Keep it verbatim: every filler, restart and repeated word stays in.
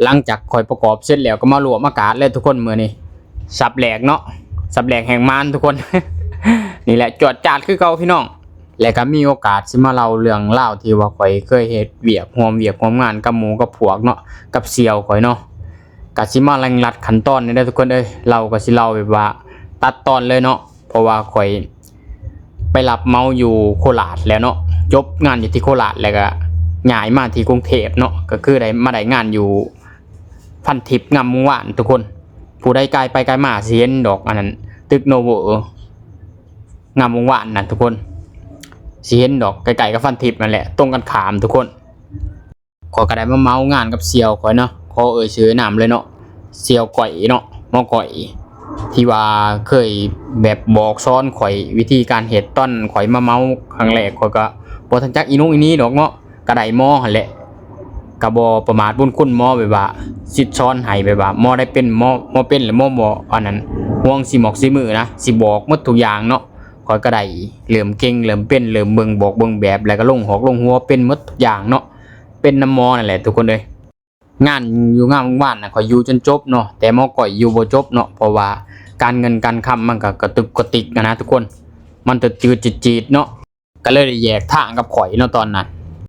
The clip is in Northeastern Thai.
หลังจากข่อยประกอบเสร็จแล้วก็มาลวกมากาดเลยทุกคน มื้อนี้สับแหลกเนาะ สับแหลกแห่งมานทุกคน นี่แหละจวดจาดคือเก่าพี่น้อง และก็มีโอกาสสิมาเล่าเรื่องราวที่ว่าข่อยเคยเฮ็ดเวียก ร่วมเวียกร่วมงานกับหมู่กับพวกเนาะ กับเสี่ยวข่อยเนาะ ก็สิมาเร่งรัดขั้นตอนนี่เด้อทุกคนเอ้ย เล่าก็สิเล่าแบบว่าตัดตอนเลยเนาะ เพราะว่าข่อยไปรับเหมาอยู่โคราชแล้วเนาะ จบงานอยู่ที่โคราชแล้วก็ย้ายมาที่กรุงเทพฯเนาะ ก็คือได้มาได้งานอยู่พันทิพย์งามวงศ์วานทุกคน ผู้ใดกายไปกายมาสิเห็นดอกอันนั้น ตึกโนเวอร์งามวงศ์วานนะทุกคน สิเห็นดอกใกล้ๆกับพันทิพย์นั่นแหละ ตรงกันข้ามทุกคน ข้อยก็ได้มาเหมางานกับเสี่ยวข่อยเนาะ ขอเอ่ยชื่อนามเลยเนาะ เสี่ยวก้อยเนาะ หมอก้อย ที่ว่าเคยแบบบอกสอนข่อยวิธีการเฮ็ด ตอนข่อยมาเหมาครั้งแรก ข่อยก็บ่ทันจักอีหนุ่งอีหนี้ดอกเนาะ ก็ได้หมอหั่นแหละ ก็บ่ประมาทบุญคุณหมอ แบบว่าสิสอนให้ แบบว่าหมอได้เป็นหมอ หมอเป็นแล้วหมอบ่อันนั้น ห่วงสิหมอกสิมือนะ สิบอกหมดทุกอย่างเนาะ ข่อยก็ได้เริ่มเก่ง เริ่มเป็น เริ่มเบิ่งบอกเบิ่งแบบ แล้วก็ลงหอกลงหัวเป็นหมดทุกอย่างเนาะ เป็นนำหมอนั่นแหละทุกคนเอ้ย งานอยู่งามวงศ์วานน่ะข่อยอยู่จนจบเนาะ แต่หมอก้อยอยู่บ่จบเนาะ เพราะว่าการเงินการคำมันก็กระตุกกระติกอะนะทุกคน มันจะจืดจีดๆเนาะ ก็เลยได้แยกทางกับข่อยเนาะตอนนั้น